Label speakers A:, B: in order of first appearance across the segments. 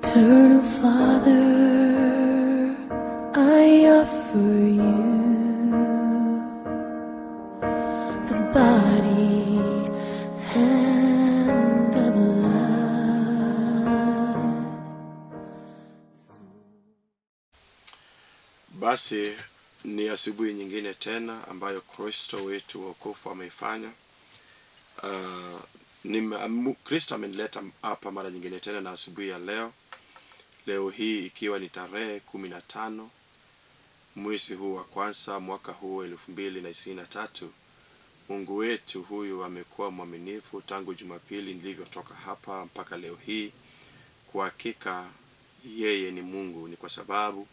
A: Eternal Father, I offer you the body and the blood.
B: Basi ni asubuhi nyingine tena ambayo Kristo wetu wokovu ameifanya. Kristo amenileta hapa mara nyingine tena na asubuhi ya leo, leo hii ikiwa ni tarehe 15 mwezi huu wa kwanza mwaka huu 2023. Mungu wetu huyu amekuwa mwaminifu tangu Jumapili nilivyotoka hapa mpaka leo hii. Kwa hakika yeye ni Mungu, ni kwa sababu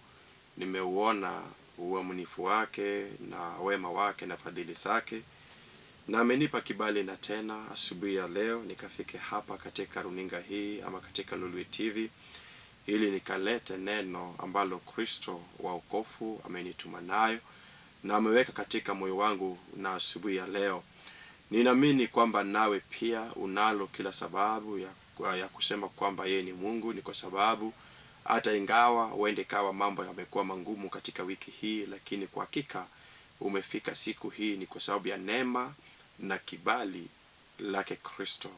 B: nimeuona uaminifu wake na wema wake na fadhili zake, na amenipa kibali na tena asubuhi ya leo nikafike hapa katika runinga hii ama katika Lolwe TV ili nikalete neno ambalo Kristo wa wokovu amenituma nayo na ameweka katika moyo wangu na asubuhi ya leo. Ninaamini kwamba nawe pia unalo kila sababu ya kusema kwamba yeye ni Mungu. Ni kwa sababu hata ingawa huende ikawa mambo yamekuwa magumu katika wiki hii, lakini kwa hakika umefika siku hii ni kwa sababu ya neema na kibali lake Kristo.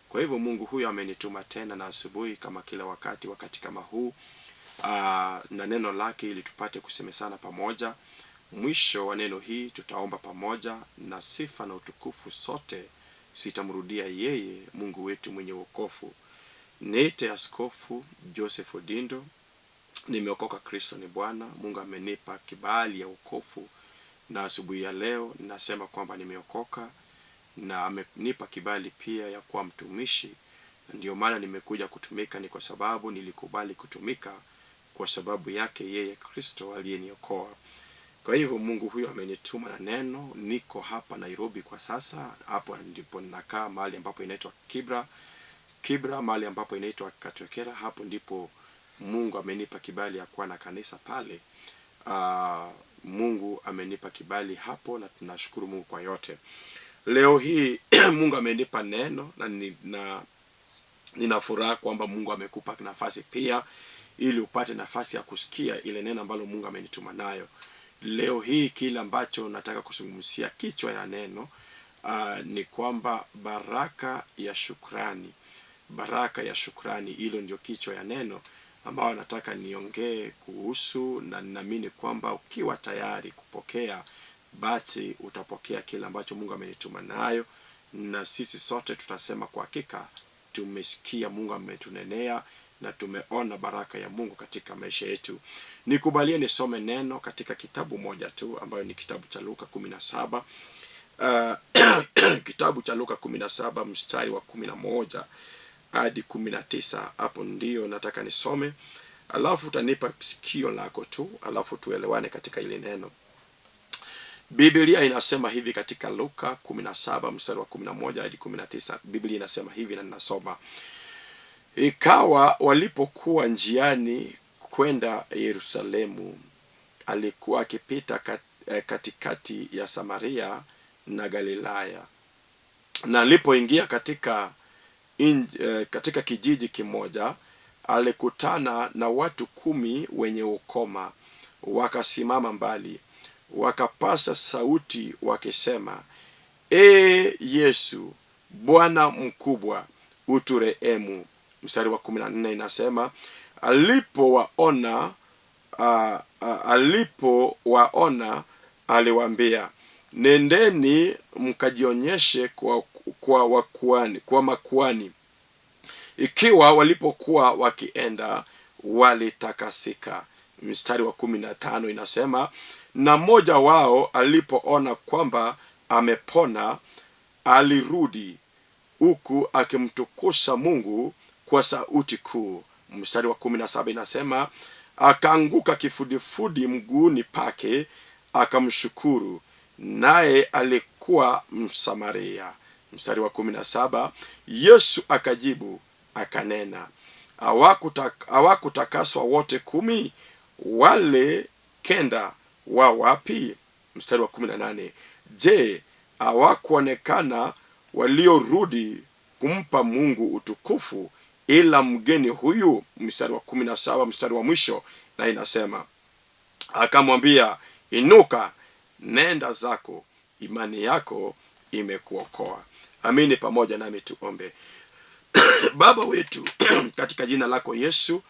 B: Kwa hivyo Mungu huyu amenituma tena na asubuhi kama kila wakati, wakati kama huu, na neno lake ili tupate kusemesana pamoja. Mwisho wa neno hii tutaomba pamoja, na sifa na utukufu sote sitamrudia yeye Mungu wetu mwenye wokovu. Niite Askofu Joseph Odindo, nimeokoka, Kristo ni Bwana. Mungu amenipa kibali ya wokovu, na asubuhi ya leo nasema kwamba nimeokoka na amenipa kibali pia ya kuwa mtumishi. Ndio maana nimekuja kutumika, ni kwa sababu nilikubali kutumika kwa sababu yake yeye Kristo aliyeniokoa. Kwa hivyo Mungu huyu amenituma na neno. Niko hapa Nairobi kwa sasa, hapo ndipo ninakaa mahali ambapo inaitwa Kibra. Kibra, mahali ambapo inaitwa Katwekera, hapo ndipo Mungu amenipa kibali ya kuwa na kanisa pale. Mungu amenipa kibali hapo na tunashukuru Mungu kwa yote. Leo hii Mungu amenipa neno na nina furaha kwamba Mungu amekupa nafasi pia ili upate nafasi ya kusikia ile neno ambalo Mungu amenituma nayo. Leo hii kile ambacho nataka kuzungumzia kichwa ya neno ni kwamba baraka ya shukrani. Baraka ya shukrani, hilo ndio kichwa ya neno ambao nataka niongee kuhusu, na ninaamini kwamba ukiwa tayari kupokea basi utapokea kile ambacho Mungu amenituma nayo, na sisi sote tutasema kwa hakika tumesikia Mungu ametunenea na tumeona baraka ya Mungu katika maisha yetu. Nikubalie nisome neno katika kitabu moja tu ambayo ni kitabu cha Luka 17. Kitabu cha Luka 17 mstari wa 11 hadi 19. Hapo ndio nataka nisome, alafu utanipa sikio lako tu, alafu tuelewane katika ile neno. Biblia inasema hivi katika Luka 17 mstari wa 11 hadi 19. Biblia inasema hivi na ninasoma: Ikawa walipokuwa njiani kwenda Yerusalemu, alikuwa akipita katikati ya Samaria na Galilaya. Na alipoingia katika kijiji kimoja, alikutana na watu 10 wenye ukoma, wakasimama mbali, wakapasa sauti wakisema, Ee Yesu, Bwana mkubwa, uturehemu. Mstari wa 14 inasema, alipowaona aliwaambia, nendeni mkajionyeshe kwa makuhani. Ikiwa walipokuwa wakienda walitakasika. Mstari wa 15 inasema, na mmoja wao alipoona kwamba amepona alirudi huku akimtukuza Mungu kwa sauti kuu. Mstari wa 17 inasema, akaanguka kifudifudi mguuni pake akamshukuru, naye alikuwa Msamaria. Mstari wa 17, Yesu akajibu akanena, hawakutakaswa wote 10? Wale 9 wa wapi? Mstari wa 18, je, hawakuonekana waliorudi kumpa Mungu utukufu Ila mgeni huyu, mstari wa 17, mstari wa mwisho, na inasema akamwambia, inuka, nenda zako, imani yako imekuokoa. Amini pamoja nami tuombe. Baba wetu, katika jina lako Yesu,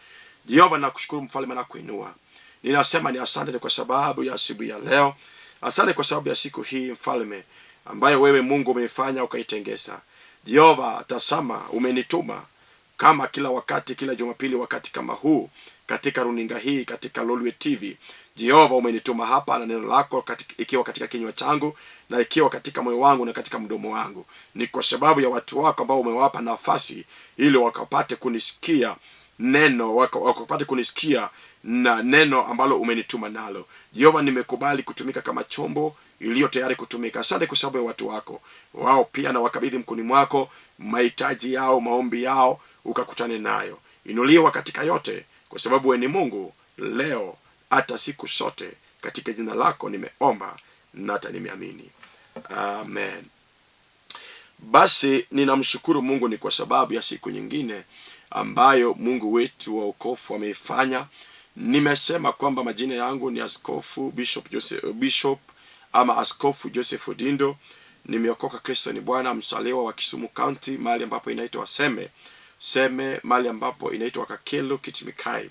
B: Jehova, nakushukuru mfalme na kuinua. Ninasema ni asante kwa sababu ya asubuhi ya leo, asante kwa sababu ya siku hii mfalme, ambayo wewe Mungu umeifanya ukaitengeza. Jehova, tazama, umenituma kama kila wakati, kila Jumapili wakati kama huu, katika runinga hii, katika Lolwe TV. Jehova, umenituma hapa na neno lako ikiwa katika kinywa changu na ikiwa katika moyo wangu na katika mdomo wangu, ni kwa sababu ya watu wako ambao umewapa nafasi ili wakapate kunisikia neno, wakapate kunisikia na neno ambalo umenituma nalo. Jehova, nimekubali kutumika kama chombo iliyo tayari kutumika. Asante kwa sababu ya watu wako, wao pia na wakabidhi mkononi mwako mahitaji yao, maombi yao, ukakutane nayo. Inuliwa katika yote, kwa sababu wewe ni Mungu leo hata siku zote. Katika jina lako nimeomba na hata nimeamini, amen. Basi ninamshukuru Mungu ni kwa sababu ya siku nyingine ambayo Mungu wetu wa wokovu ameifanya. Nimesema kwamba majina yangu ni Askofu Bishop Joseph, Bishop ama Askofu Joseph Odindo. Nimeokoka, Kristo ni Bwana, msaliwa wa Kisumu County, mahali ambapo inaitwa Seme Seme, mahali ambapo inaitwa Kakelo Kitimikai.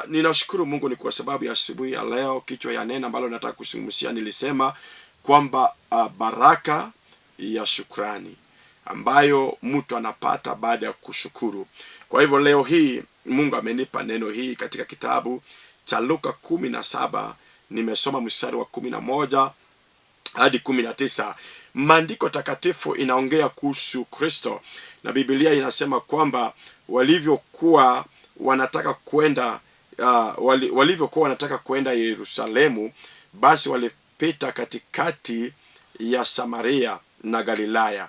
B: Ninashukuru Mungu ni kwa sababu ya asubuhi ya leo. Kichwa ya neno ambalo nataka kuzungumzia, nilisema kwamba baraka ya shukrani ambayo mtu anapata baada ya kushukuru. Kwa hivyo leo hii Mungu amenipa neno hii katika kitabu cha Luka 17, nimesoma mstari wa 11 hadi 19. Maandiko takatifu inaongea kuhusu Kristo na Biblia inasema kwamba walivyokuwa wanataka kwenda walivyokuwa wanataka kwenda Yerusalemu, basi walipita katikati ya Samaria na Galilaya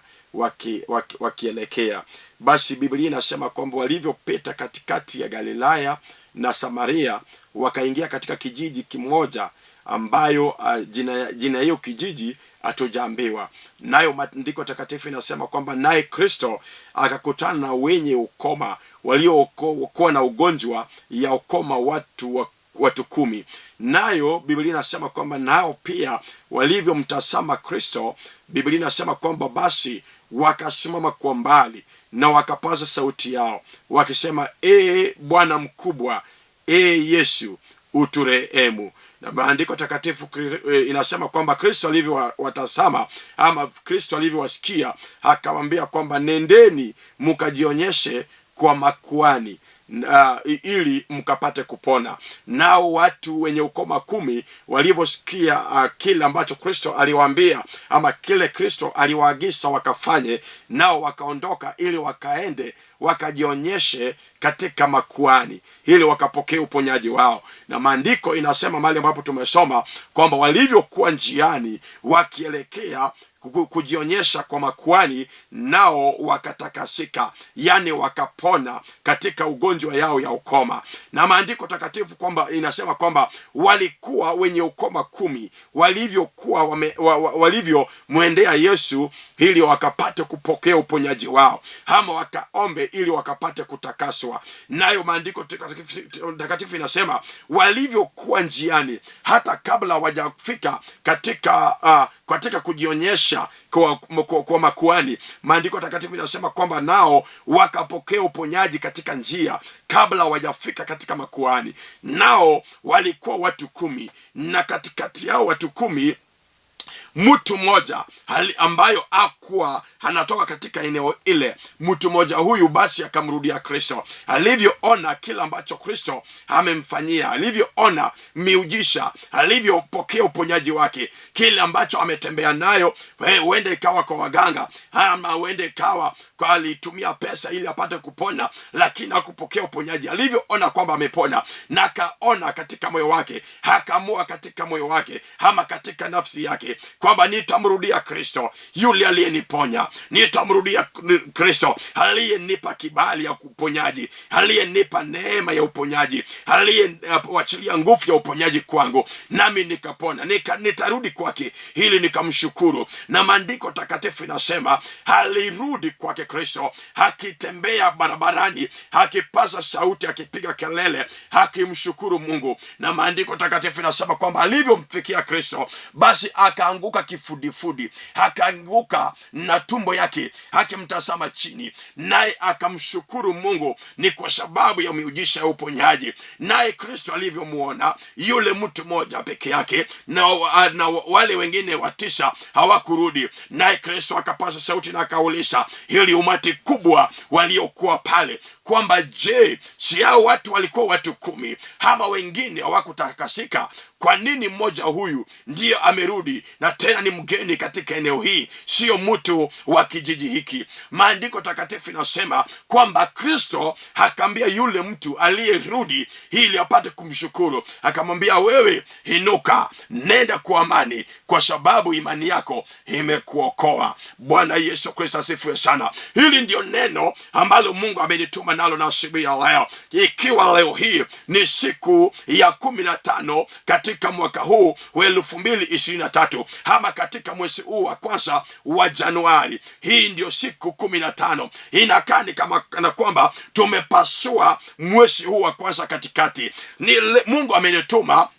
B: wakielekea. Basi Biblia inasema kwamba walivyopita katikati ya Galilaya na Samaria, wakaingia katika kijiji kimoja ambayo jina hiyo kijiji hatujaambiwa. Nayo maandiko takatifu inasema kwamba naye Kristo akakutana na wenye ukoma waliokuwa na ugonjwa ya ukoma, watu 10. Nayo Biblia inasema kwamba nao pia walivyomtazama Kristo, Biblia inasema kwamba basi wakasimama kwa mbali na wakapaza sauti yao wakisema, ee Bwana mkubwa, ee Yesu, uturehemu. Na maandiko takatifu inasema kwamba Kristo alivyowatazama ama Kristo alivyowasikia akawaambia kwamba nendeni mkajionyeshe kwa makuhani ili mkapate kupona. Nao watu wenye ukoma 10 walivyosikia kile ambacho Kristo aliwaambia ama kile Kristo aliwaagiza wakafanye, nao wakaondoka ili wakaende wakajionyeshe katika makuhani ili wakapokee uponyaji wao. Na maandiko inasema mahali ambapo tumesoma kwamba walivyokuwa njiani wakielekea kujionyesha kwa makuhani, nao wakatakasika, yani wakapona katika ugonjwa yao ya ukoma. Na maandiko takatifu kwamba inasema kwamba walikuwa wenye ukoma 10 walivyokuwa walivyomwendea Yesu ili wakapate kupokea uponyaji wao, ama wakaombe ili wakapate kutakaswa. Nayo maandiko takatifu inasema walivyokuwa njiani, hata kabla hawajafika katika kujionyesha kwa makuhani, maandiko takatifu inasema kwamba nao wakapokea uponyaji katika njia kabla hawajafika katika makuhani. Nao walikuwa watu 10, na katikati yao watu 10 mtu mmoja ambayo hakuwa anatoka katika eneo ile, mtu mmoja huyu basi akamrudia Kristo. Alivyoona kila ambacho Kristo amemfanyia, alivyoona miujiza, alivyopokea uponyaji wake, kile ambacho ametembea nayo, huenda ikawa kwa waganga ama huenda ikawa kwa alitumia pesa ili apate kupona, lakini hakupokea uponyaji. Alivyoona kwamba amepona na akaona katika moyo wake, akaamua katika moyo wake ama katika nafsi yake kwamba nitamrudia Kristo yule aliyeniponya, nitamrudia Kristo aliyenipa kibali ya uponyaji, aliyenipa neema ya uponyaji, aliyewachilia nguvu ya uponyaji kwangu, nami nikapona, nitarudi kwake ili nikamshukuru. Na maandiko takatifu inasema alirudi kwake Kristo akitembea barabarani, akipaza sauti, akipiga kelele, akimshukuru Mungu. Na maandiko takatifu inasema kwamba alivyomfikia Kristo, basi akaanguka kifudifudi, akaanguka na tumbo yake akimtazama chini, naye akamshukuru Mungu ni kwa sababu ya miujiza ya uponyaji. Naye Kristo alivyomuona yule mtu mmoja peke yake na wale wengine 9 hawakurudi, naye Kristo akapaza sauti na akauliza hili umati kubwa waliokuwa pale kwamba je, si hao watu walikuwa watu 10 ama wengine hawakutakasika? Kwa nini mmoja huyu ndiye amerudi na tena ni mgeni katika eneo hii, sio mtu wa kijiji hiki? Maandiko takatifu inasema kwamba Kristo akaambia yule mtu aliyerudi ili apate kumshukuru, akamwambia, wewe inuka, nenda kwa amani, kwa sababu imani yako imekuokoa. Bwana Yesu Kristo asifiwe sana. Hili ndio neno ambalo Mungu amenituma nalo na asubuhi ya leo, ikiwa leo hii ni siku ya 15 katika mwaka huu wa 2023 ama katika mwezi huu wa kwanza wa Januari. Hii ndio siku 15. Inakaa ni kama kana kwamba tumepasua mwezi huu wa kwanza katikati. Mungu amenituma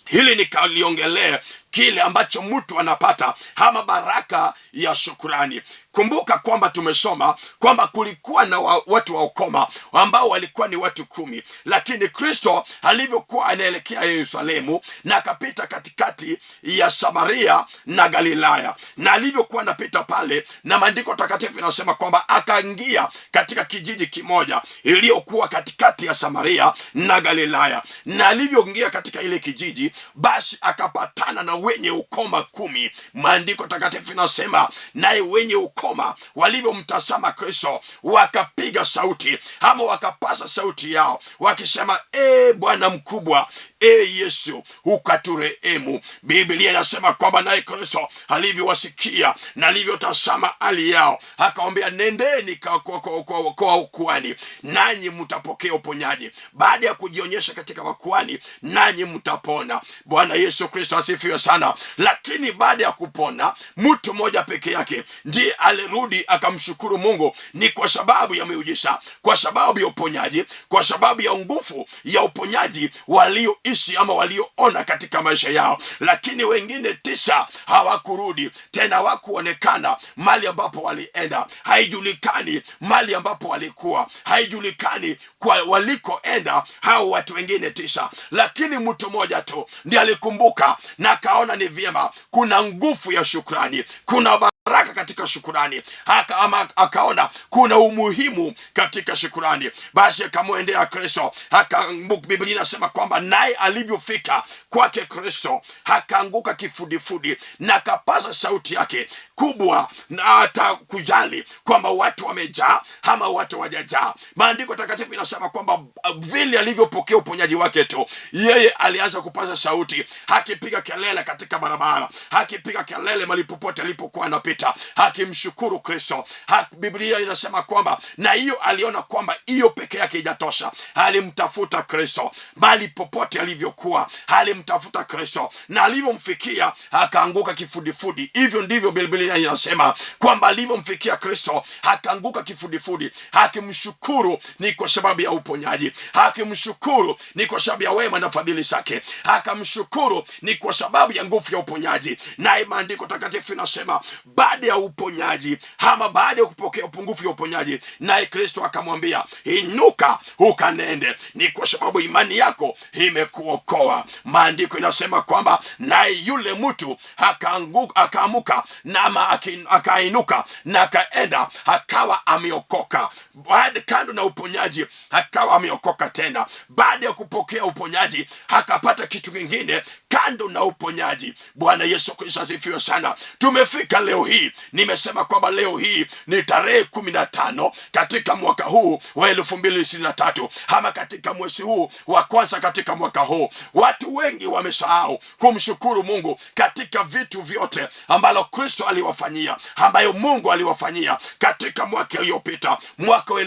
B: hili nikaliongelee kile ambacho mtu anapata ama baraka ya shukrani. Kumbuka kwamba tumesoma kwamba kulikuwa na watu wa ukoma ambao walikuwa ni watu 10, lakini Kristo alivyokuwa anaelekea Yerusalemu na akapita katikati ya Samaria na Galilaya, na alivyokuwa anapita pale, na maandiko takatifu inasema kwamba akaingia katika kijiji kimoja iliyokuwa katikati ya Samaria na Galilaya, na alivyoingia katika ile kijiji, basi akapatana na wenye ukoma 10. Maandiko takatifu inasema naye wenye ukoma walivyomtazama Kristo wakapiga sauti ama wakapaza sauti yao wakisema, e Bwana mkubwa, e Yesu, ukaturehemu. Biblia inasema kwamba naye Kristo alivyowasikia na alivyotazama hali yao akawaambia, nendeni kwa ukuhani nanyi mtapokea uponyaji. Baada ya kujionyesha katika wakuhani nanyi mtapona. Bwana Yesu Kristo asifiwe sana. Lakini baada ya kupona, mtu mmoja peke yake ndiye alirudi akamshukuru Mungu, ni kwa sababu ya miujiza, kwa sababu ya uponyaji, kwa sababu ya nguvu ya uponyaji walioishi ama walioona katika maisha yao. Lakini wengine 9 hawakurudi tena, hawakuonekana mahali ambapo walienda, haijulikani mahali ambapo walikuwa, haijulikani kwa walikoenda hao watu wengine 9. Lakini mtu mmoja tu ndiye alikumbuka na akaona ni vyema, kuna nguvu ya shukrani, kuna baraka katika shukrani. Akaona kuna umuhimu katika shukrani, basi akamwendea Kristo. Biblia inasema kwamba naye alivyofika kwake Kristo akaanguka kifudifudi na akapaza sauti yake kubwa, na hata kujali kwamba watu wamejaa ama watu hawajajaa. Maandiko takatifu inasema kwamba vile alivyopokea uponyaji wake tu, yeye alianza kupaza sauti, akipiga kelele katika barabara, akipiga kelele mahali popote alipokuwa anapita, akimshukuru Kristo. Biblia inasema kwamba na hiyo aliona kwamba hiyo peke yake haijatosha, alimtafuta Kristo mahali popote alivyokuwa, alimtafuta Kristo na alivyomfikia akaanguka kifudifudi. Hivyo ndivyo Biblia inasema kwamba alivyomfikia Kristo akaanguka kifudifudi, akimshukuru ni kwa sababu ya uponyaji, akimshukuru ni kwa sababu ya wema na fadhili zake, akamshukuru ni kwa sababu ya nguvu ya uponyaji. Naye maandiko takatifu inasema baada ya uponyaji ama baada ya kupokea upungufu ya uponyaji, naye Kristo akamwambia, inuka ukanende, ni kwa sababu imani yako imekuokoa. Maandiko inasema kwamba naye yule mtu akaamuka na ama akainuka na akaenda, akawa ameokoka. Baada kando na uponyaji akawa ameokoka tena. Baada ya kupokea uponyaji akapata kitu kingine kando na uponyaji. Bwana Yesu Kristo asifiwe sana. Tumefika leo hii, nimesema kwamba leo hii ni tarehe 15 katika mwaka huu wa 2023 ama katika mwezi huu wa kwanza katika mwaka huu. Watu wengi wamesahau kumshukuru Mungu katika vitu vyote ambalo Kristo aliwafanyia, ambayo Mungu aliwafanyia katika mwaka uliopita, mwaka wa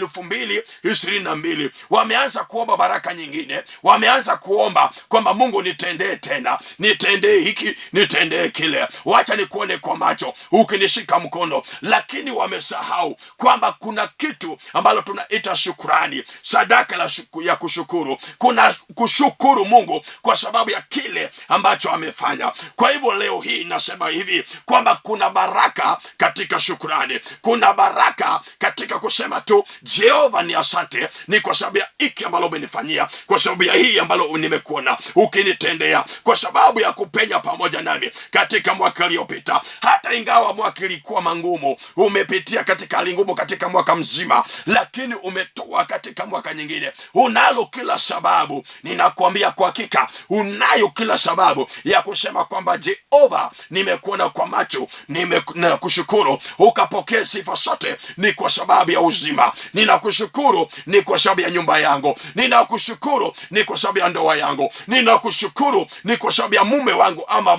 B: 2022. Wameanza kuomba baraka nyingine, wameanza kuomba kwamba Mungu nitendee tena.
C: nitendee hiki, nitendee kile, wacha nikuone kwa macho ukinishika mkono. Lakini wamesahau kwamba kuna kitu ambalo tunaita shukrani, sadaka ya kushukuru. Kuna kushukuru Mungu kwa sababu ya kile ambacho amefanya. Kwa hivyo leo hii nasema hivi kwamba kuna baraka katika shukrani, kuna baraka katika kusema tu Jehova ni asante, ni kwa sababu ya hiki ambalo umenifanyia, kwa sababu ya hii ambalo nimekuona ukinitendea, kwa sababu ya kupenya pamoja nami katika mwaka uliopita. Hata ingawa mwaka ilikuwa mangumu, umepitia katika hali ngumu katika mwaka mzima, lakini umetoa katika mwaka nyingine. Unalo kila sababu, ninakuambia kwa hakika, unayo kila sababu ya kusema kwamba Jehova, nimekuona kwa macho, ninakushukuru, ukapokea sifa zote, ni kwa sababu ya uzima. Ninakushukuru ni kwa sababu ya nyumba yangu, ninakushukuru ni kwa sababu ya ndoa yangu, ninakushukuru ni kwa sababu ya mume wangu ama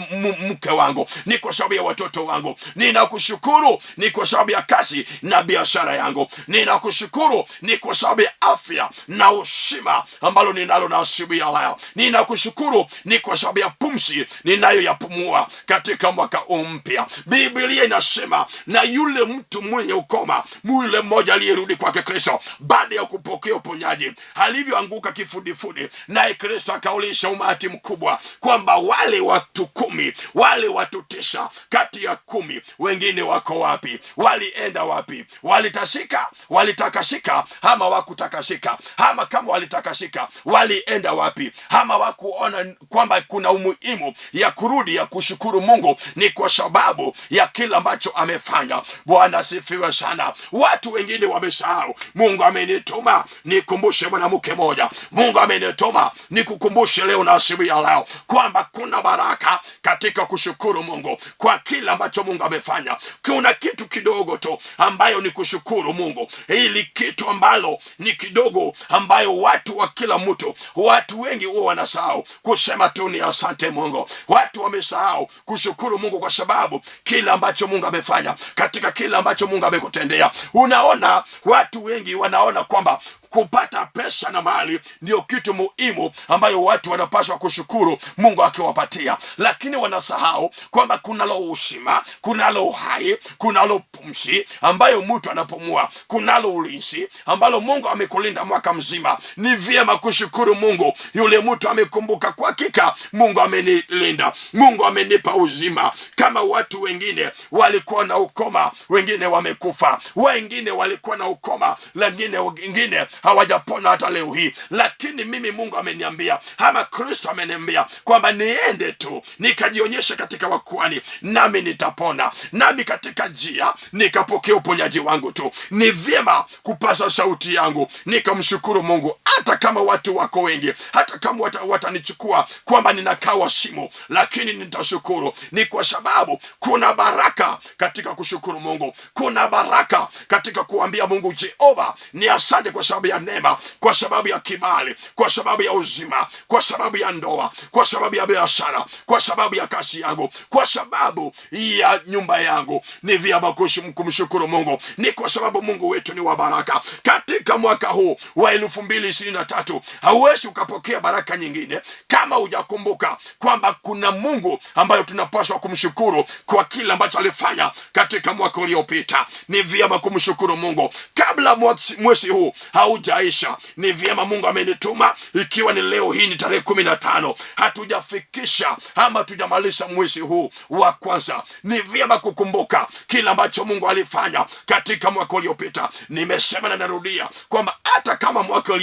C: mke wangu, ni kwa sababu ya watoto wangu, ninakushukuru ni kwa sababu ya kazi na biashara yangu, ninakushukuru ni kwa sababu ya afya na uzima ambalo ninalo na asubuhi ya leo, ninakushukuru ni kwa sababu ya pumzi ninayoyapumua katika mwaka huu mpya. Biblia inasema na yule mtu mwenye ukoma, yule mmoja aliyerudi kwake Kristo baada ya kupokea uponyaji, alivyoanguka kifudifudi, naye Kristo akaulisha umati mkubwa kwamba wale watu 10, wale watu 9 kati ya 10, wengine wako wapi? Walienda wapi? Walitasika? Walitakasika ama wakutakasika? Ama kama walitakasika, walienda wapi? Ama wakuona kwamba kuna umuhimu ya kurudi ya kushukuru Mungu ni kwa sababu ya kila ambacho amefanya. Bwana asifiwe sana. Watu wengine wamesahau. Mungu amenituma nikumbushe mwanamke moja. Mungu amenituma nikukumbushe leo na asubuhi ya leo kwamba kuna baraka katika kushukuru Mungu kwa kila ambacho Mungu amefanya. Kuna kitu kidogo tu ambayo ni kushukuru Mungu. Hili kitu ambalo ni kidogo ambayo watu wa kila mtu, watu wengi huwa wanasahau kusema tu ni asante Mungu. Watu wamesahau kushukuru Mungu kwa sababu kila ambacho Mungu amefanya, katika kila ambacho Mungu amekutendea. Unaona, watu wengi wanaona kwamba kupata pesa na mali ndio kitu muhimu ambayo watu wanapaswa kushukuru Mungu akiwapatia, lakini wanasahau kwamba kunalo uzima, kunalo uhai, kunalo pumzi ambayo mtu anapumua, kunalo ulinzi ambalo Mungu amekulinda mwaka mzima. Ni vyema kushukuru Mungu. Yule mtu amekumbuka, kwa hakika Mungu amenilinda, Mungu amenipa uzima. Kama watu wengine walikuwa na ukoma, wengine wamekufa, wengine walikuwa na ukoma, lakini wengine hawajapona hata leo hii, lakini mimi Mungu ameniambia ama Kristo ameniambia kwamba niende tu nikajionyeshe katika wakuani, nami nitapona, nami katika njia nikapokea uponyaji wangu tu. Ni vyema kupasa sauti yangu nikamshukuru Mungu, hata kama watu wako wengi, hata kama watanichukua kwamba ninakaa simu, lakini nitashukuru. Ni kwa sababu kuna baraka katika kushukuru Mungu, kuna baraka katika kuambia Mungu Jehova ni asante kwa sababu ya neema, kwa sababu ya kibali, kwa sababu ya uzima, kwa sababu ya ndoa, kwa sababu ya biashara, kwa sababu ya kazi yangu, kwa sababu ya nyumba yangu. Ni vyema kumshukuru Mungu, ni kwa sababu Mungu wetu ni wa baraka. Katika mwaka huu wa 2023 hauwezi ukapokea baraka nyingine kama hujakumbuka kwamba kuna Mungu ambayo tunapaswa kumshukuru kwa kila ambacho alifanya katika mwaka uliopita. Ni vyema kumshukuru Mungu kabla mwezi huu haujaisha. Ni vyema Mungu amenituma, ikiwa ni leo hii ni tarehe 15, hatujafikisha ama hatujamaliza mwezi huu wa kwanza. Ni vyema kukumbuka kila ambacho Mungu alifanya katika mwaka uliopita. Nimesema na narudia kwamba hata kama mwaka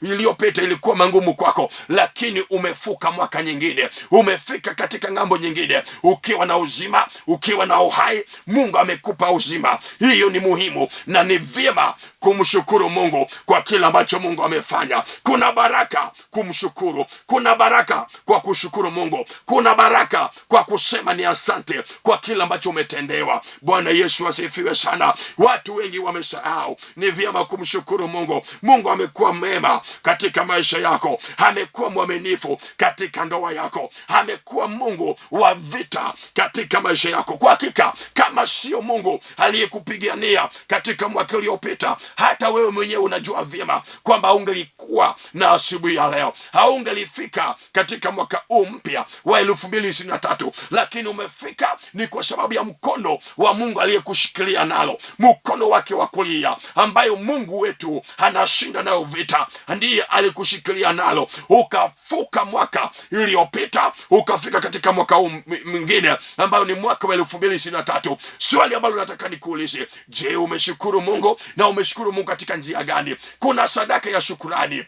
C: iliyopita ilikuwa mangumu kwako, lakini umefuka mwaka nyingine, umefika katika ng'ambo nyingine ukiwa na uzima, ukiwa na uhai. Mungu amekupa uzima, hiyo ni muhimu na ni vyema kumshukuru Mungu kwa kila ambacho Mungu amefanya. Kuna baraka kumshukuru, kuna baraka kwa kushukuru Mungu, kuna baraka kwa kusema ni asante kwa kila ambacho umetendewa. Bwana Yesu asifiwe sana. Watu wengi wamesahau, ni vyema kumshukuru Mungu. Mungu amekuwa mema katika maisha yako, amekuwa mwaminifu katika ndoa yako, amekuwa Mungu wa vita katika maisha yako. Kwa hakika kama sio Mungu aliyekupigania katika mwaka uliopita, hata wewe mwenyewe Najua vyema kwamba haungelikuwa na asubuhi ya leo, haungelifika katika mwaka huu mpya wa 2023, lakini umefika ni kwa sababu ya mkono wa Mungu aliyekushikilia nalo, mkono wake wa kulia, ambayo Mungu wetu anashinda nayo vita, ndiye alikushikilia nalo, ukavuka mwaka iliyopita, ukafika katika mwaka huu mwingine ambayo ni mwaka wa 2023. Swali ambalo nataka nikuulize, je, umeshukuru Mungu? Na umeshukuru Mungu katika njia gani? Kuna sadaka ya shukurani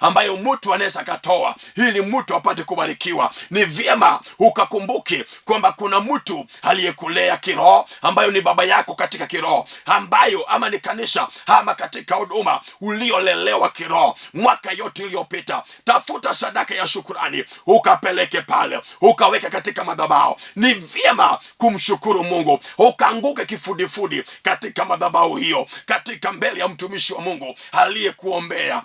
C: ambayo mtu anaweza akatoa ili mtu apate kubarikiwa. Ni vyema ukakumbuke kwamba kuna mtu aliyekulea kiroho, ambayo ni baba yako katika kiroho, ambayo ama ni kanisa ama katika huduma uliolelewa kiroho mwaka yote iliyopita. Tafuta sadaka ya shukurani ukapeleke pale, ukaweka katika madhabahu. Ni vyema kumshukuru Mungu, ukaanguke kifudifudi katika madhabahu hiyo, katika mbele ya mtumishi wa Mungu aliyekuombea,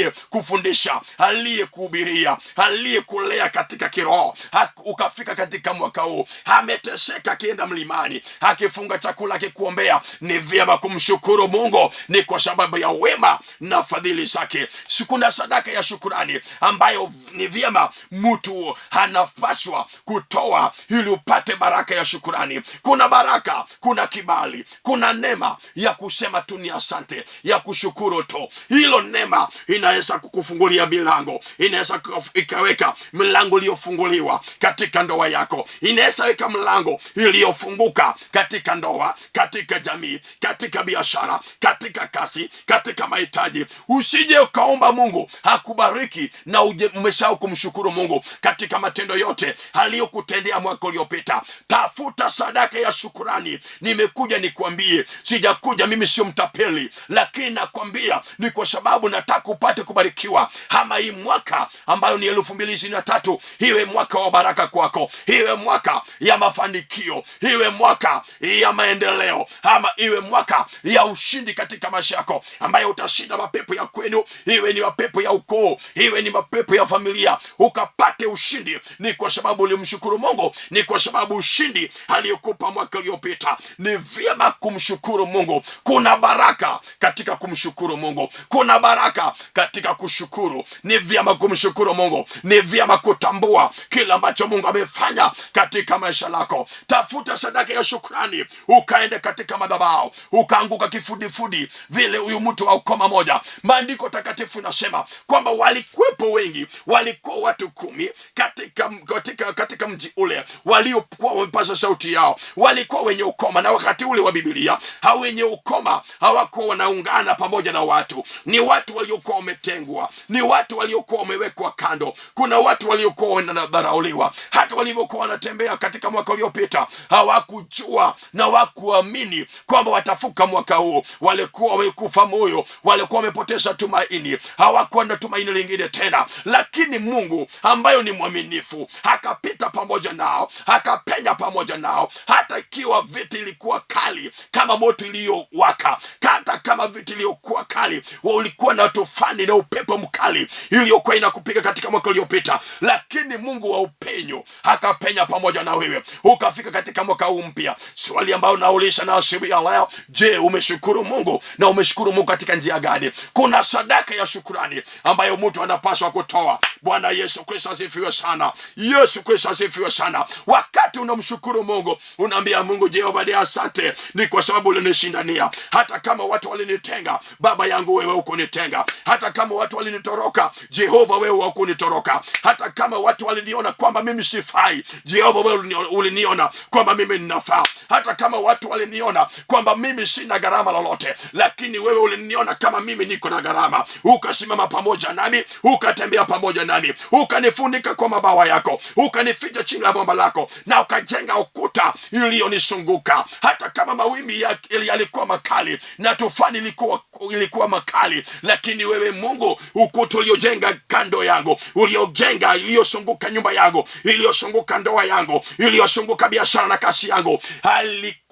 C: aliyekufundisha, aliyekuhubiria, aliyekulea katika kiroho, ukafika katika mwaka huu. Ameteseka akienda mlimani, akifunga chakula, akikuombea. Ni vyema kumshukuru Mungu, ni kwa sababu ya wema na fadhili zake. Kuna sadaka ya shukurani ambayo ni vyema mtu anapaswa kutoa ili upate baraka ya shukurani. Kuna baraka, kuna kibali, kuna neema ya kusema tu ni asante, ya kushukuru tu. Hilo neema inaweza kukufungulia milango, inaweza ikaweka milango iliyofunguliwa katika ndoa yako, inaweza weka mlango iliyofunguka katika ndoa, katika jamii, katika biashara, katika kazi, katika mahitaji. Usije ukaomba Mungu akubariki na umesahau kumshukuru Mungu katika matendo yote aliyokutendea mwaka uliopita. Tafuta sadaka ya shukurani. Nimekuja nikuambie, sijakuja mimi, sio mtapeli, lakini nakwambia ni kwa sababu nataka upate kubarikiwa. Ama hii mwaka ambayo ni 2023 iwe mwaka wa baraka kwako, iwe mwaka ya mafanikio, iwe mwaka ya maendeleo, ama iwe mwaka ya ushindi katika maisha yako, ambayo utashinda mapepo ya kwenu, iwe ni mapepo ya ukoo, iwe ni mapepo ya familia, ukapate ushindi. Ni kwa sababu ulimshukuru Mungu, ni kwa sababu ushindi aliyokupa mwaka uliopita. Ni vyema kumshukuru Mungu. Kuna baraka katika kumshukuru Mungu, kuna baraka katika kushukuru. Ni vyema kumshukuru Mungu, ni vyema kutambua kila ambacho Mungu amefanya katika maisha lako. Tafuta sadaka ya shukrani, ukaende katika madhabahu, ukaanguka kifudifudi vile huyu mtu wa ukoma moja. Maandiko takatifu inasema kwamba walikuwepo wengi, walikuwa watu 10 katika mji ule waliokuwa wamepaza sauti yao, walikuwa wenye ukoma. Na wakati ule wa Biblia, hao wenye ukoma hawakuwa wanaungana pamoja na watu, ni watu waliokuwa wametengwa, ni watu waliokuwa wamewekwa kando. Kuna watu waliokuwa wanadharauliwa. Hata walivyokuwa wanatembea katika mwaka uliopita hawakujua na hawakuamini kwamba watafuka mwaka huu. Walikuwa wamekufa moyo, walikuwa wamepoteza tumaini, hawakuwa na tumaini lingine tena. Lakini Mungu ambayo ni mwaminifu akapita pamoja nao, akapenya pamoja nao, hata ikiwa vita ilikuwa kali kama moto iliyowaka, hata kama vita iliyokuwa kali, ulikuwa na tufani na upepo mkali iliyokuwa inakupiga katika mwaka uliopita, lakini Mungu wa upenyo akapenya pamoja na wewe, ukafika katika mwaka huu mpya. Swali ambayo nauliza na asubuhi ya leo, je, umeshukuru Mungu? Na umeshukuru Mungu katika njia gani? Kuna sadaka ya shukurani ambayo mtu anapaswa kutoa. Bwana Yesu Kristo asifiwe sana. Yesu Kristo asifiwe sana. Wakati unamshukuru Mungu, unaambia Mungu, Jehova ni asante, ni kwa sababu ulinishindania. Hata kama watu walinitenga, Baba yangu wewe hukunitenga. Hata kama watu walinitoroka, Jehova wewe hukunitoroka. Hata kama watu waliniona kwamba mimi sifai, Jehova wewe uliniona kwamba mimi ninafaa. Hata kama watu waliniona kwamba mimi sina gharama lolote, lakini wewe uliniona kama mimi niko na gharama. Ukasimama pamoja nami, ukatembea pamoja nami, ukanifunika kwa mabawa yako, ukanificha chini la mwamba lako, na ukajenga ukuta iliyonisunguka. Hata kama mawimbi yalikuwa makali na tufani ilikuwa makali, lakini wewe Mungu, ukuta uliojenga kando yangu, uliojenga iliyosunguka nyumba yangu, iliyosunguka ndoa yangu, iliyosunguka biashara na kasi yangu,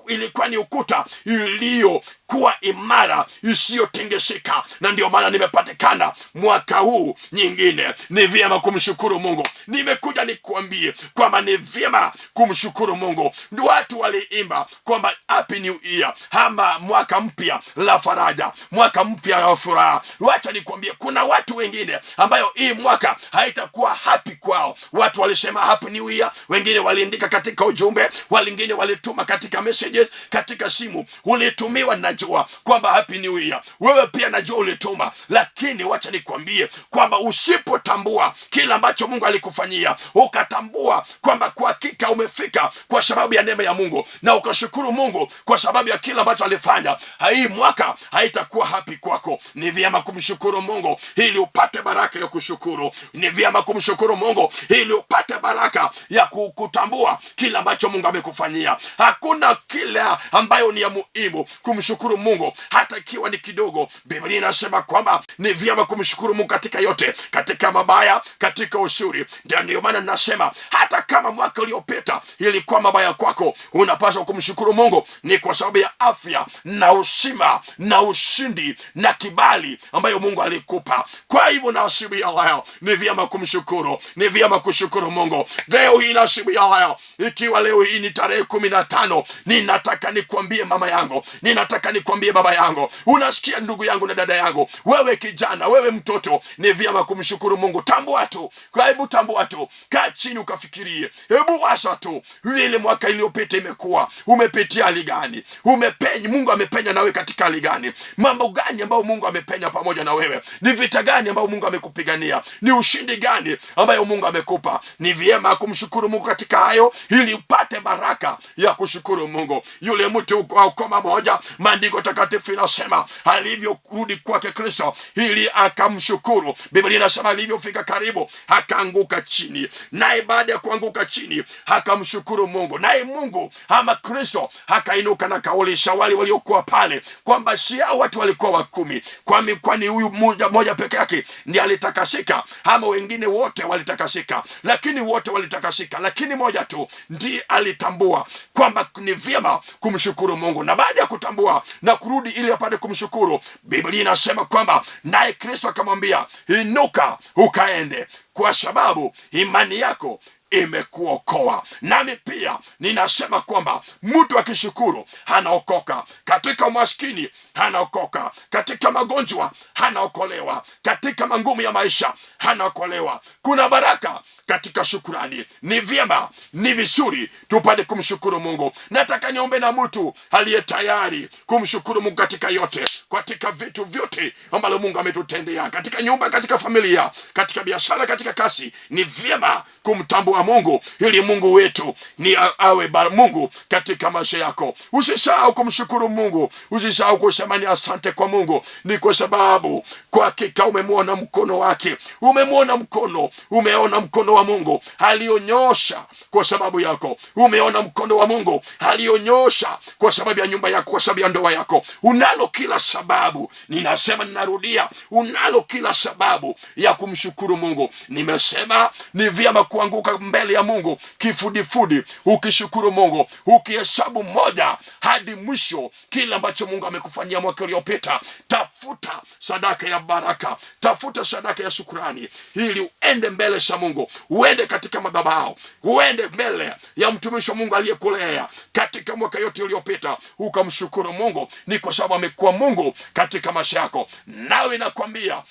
C: ilikuwa ni ukuta iliyo kuwa imara isiyotingisika, na ndio maana nimepatikana mwaka huu nyingine. Ni vyema kumshukuru Mungu. Nimekuja nikuambie kwamba ni vyema kumshukuru Mungu. Watu waliimba kwamba happy new year, ama mwaka mpya la faraja, mwaka mpya wa furaha. Wacha nikuambie, kuna watu wengine ambayo hii mwaka haitakuwa happy kwao. Watu walisema happy new year, wengine waliandika katika ujumbe, wengine walituma katika messages, katika simu ulitumiwa, najua kwamba happy new year. Wewe pia najua ulituma, lakini wacha nikwambie kwamba usipotambua kila ambacho Mungu alikufanyia, ukatambua kwamba kwa hakika umefika kwa sababu ya neema ya Mungu na ukashukuru Mungu kwa sababu ya kila ambacho alifanya, hii mwaka haitakuwa happy kwako. Ni vyema kumshukuru Mungu ili upate baraka ya kushukuru. Ni vyema kumshukuru Mungu ili upate baraka ya kutambua kila ambacho Mungu amekufanyia. Hakuna kila ambayo ni ya muhimu kumshukuru Mungu, hata ikiwa ni kidogo. Biblia inasema kwamba ni vyema kumshukuru Mungu katika yote, katika mabaya, katika uzuri. Ndio maana nasema hata kama mwaka uliopita ilikuwa mabaya kwako, unapaswa kumshukuru Mungu, ni kwa sababu ya afya na uzima na ushindi na kibali ambayo Mungu alikupa. Kwa hivyo na asubuhi ya leo ni vyema kumshukuru, ni vyema kushukuru Mungu leo hii na asubuhi ya leo, ikiwa leo hii ni tarehe 15, ninataka nikwambie mama yangu, ninataka nikwambie baba yangu, unasikia ndugu yangu na dada yangu, wewe kijana, wewe mtoto, ni vyema kumshukuru Mungu. Tambua tu, hebu tambua tu, kaa chini ukafikirie, hebu wasa tu ile mwaka iliyopita imekuwa, umepitia hali gani? Umepenya, Mungu amepenya nawe katika hali gani? Mambo gani ambayo Mungu amepenya pamoja na wewe? Ni vita gani ambayo Mungu amekupigania? Ni ushindi gani ambayo Mungu amekupa? Ni vyema kumshukuru Mungu katika hayo, ili upate baraka ya kushukuru Mungu. Yule mtu wa ukoma moja, maandiko takatifu inasema alivyorudi kwake Kristo ili akamshukuru. Biblia inasema alivyofika karibu akaanguka chini, naye baada ya kuanguka chini akamshukuru Mungu, naye Mungu ama Kristo akainuka na kaulisha wale waliokuwa pale kwamba si hao watu walikuwa 10, kwani huyu mmoja peke yake ndiye alitakasika, ama wengine wote walitakasika? Lakini wote walitakasika, lakini moja tu ndiye alitambua kwamba ni vyema kumshukuru Mungu. Na baada ya kutambua na kurudi ili apate kumshukuru, Biblia inasema kwamba naye Kristo akamwambia, inuka ukaende, kwa sababu imani yako imekuokoa. Nami pia ninasema kwamba mtu akishukuru anaokoka. Katika umaskini anaokoka, katika magonjwa anaokolewa, katika mangumu ya maisha anaokolewa. Kuna baraka katika shukurani. Ni vyema, ni vizuri tupate kumshukuru Mungu. Nataka niombe na mtu aliye tayari kumshukuru Mungu katika yote, katika vitu vyote ambalo Mungu ametutendea, katika nyumba, katika familia, katika biashara, katika kazi. Ni vyema kumtambua Mungu ili Mungu wetu ni awe Mungu katika maisha yako. Usisahau kumshukuru Mungu, usisahau kusema ni asante kwa Mungu, ni kwa sababu kwa hakika umemwona mkono wake, umemwona mkono, umeona mkono wa Mungu alionyosha kwa sababu yako, umeona mkono wa Mungu alionyosha kwa sababu ya nyumba yako, kwa sababu ya ndoa yako. Unalo kila sababu, ninasema, ninarudia, unalo kila sababu ya kumshukuru Mungu. Nimesema ni vyema kuanguka mbele ya Mungu kifudifudi, ukishukuru Mungu, ukihesabu moja hadi mwisho kile ambacho Mungu amekufanyia mwaka uliopita. Tafuta sadaka ya baraka, tafuta sadaka ya shukurani, ili uende mbele za Mungu, uende katika madhabahu, uende mbele ya mtumishi wa Mungu aliyekulea katika mwaka yote uliopita, ukamshukuru Mungu, ni kwa sababu amekuwa Mungu katika maisha yako. Nawe nakwambia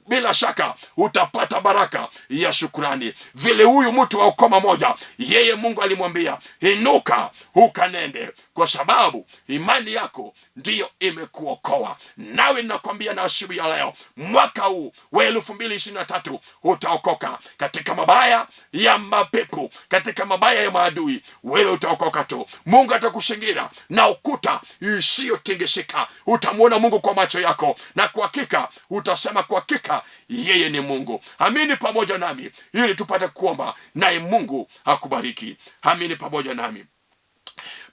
C: bila shaka utapata baraka ya shukurani. Vile huyu mtu wa ukoma moja, yeye Mungu alimwambia inuka ukanende, kwa sababu imani yako ndiyo imekuokoa. Nawe nakwambia na asubuhi ya leo, mwaka huu wa 2023 utaokoka katika mabaya ya mapepo, katika mabaya ya maadui, wewe utaokoka tu. Mungu atakuzingira na ukuta isiyotingisika. Utamwona Mungu kwa macho yako, na kwa hakika utasema kwa hakika yeye ni Mungu. Amini pamoja nami ili tupate kuomba, naye Mungu akubariki. Amini pamoja nami.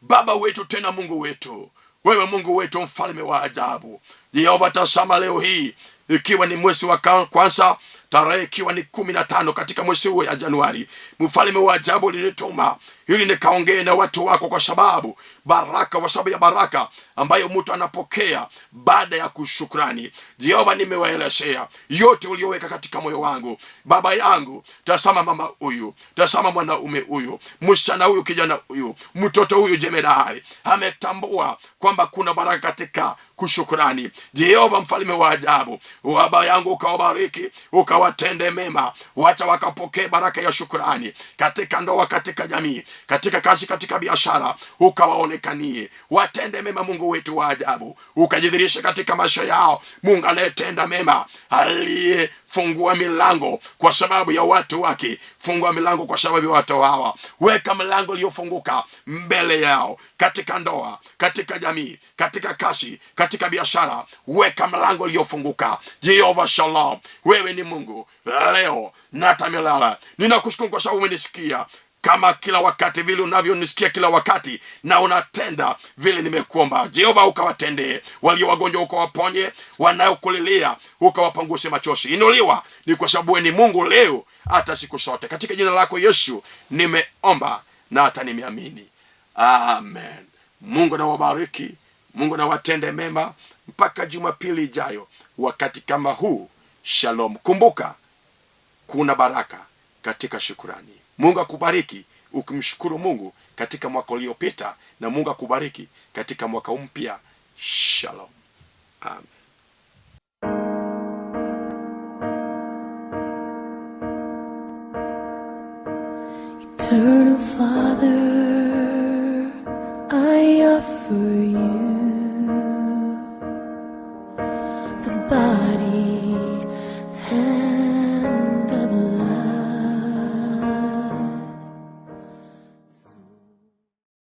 C: Baba wetu tena Mungu wetu, wewe Mungu wetu, mfalme wa ajabu, Yehova, tazama leo hii ikiwa ni mwezi wa kwanza, tarehe ikiwa ni 15 katika mwezi huu ya Januari, mfalme wa ajabu ulinituma ili nikaongee na watu wako, kwa sababu baraka, kwa sababu ya baraka ambayo mtu anapokea baada ya kushukrani. Jehova, nimewaelezea yote ulioweka katika moyo wangu. Baba yangu, tazama mama huyu, tazama mwanaume huyu, msichana huyu, kijana huyu, mtoto huyu jemedari ametambua kwamba kuna baraka katika kushukrani. Jehova mfalme wa ajabu, baba yangu, ukawabariki, ukawatende mema, wacha wakapokee baraka ya shukrani katika ndoa, katika jamii, katika kazi, katika biashara, ukawaonekanie, watende mema. Mungu wetu wa ajabu, ukajidhirisha katika maisha yao. Mungu anayetenda mema, aliyefungua milango kwa sababu ya watu wake, fungua milango kwa sababu ya watu hawa, weka milango iliyofunguka mbele yao, katika ndoa, katika jamii, katika kazi, katika biashara, weka mlango iliyofunguka. Jehova Shalom, wewe ni Mungu leo na hata milele. Ninakushukuru kwa sababu umenisikia kama kila wakati vile unavyonisikia kila wakati, na unatenda vile nimekuomba. Jehova, ukawatendee walio wagonjwa, ukawaponye, wanaokulilia ukawapanguse machozi. Inuliwa ni kwa sababu wewe ni Mungu leo hata siku zote. Katika jina lako Yesu nimeomba na hata nimeamini, amen. Mungu nawabariki, Mungu nawatende mema mpaka Jumapili ijayo wakati kama huu. Shalom. Kumbuka kuna baraka katika shukurani. Mungu akubariki ukimshukuru Mungu katika mwaka uliopita, na Mungu akubariki katika mwaka mpya. Shalom, amen.
A: Eternal Father, I offer you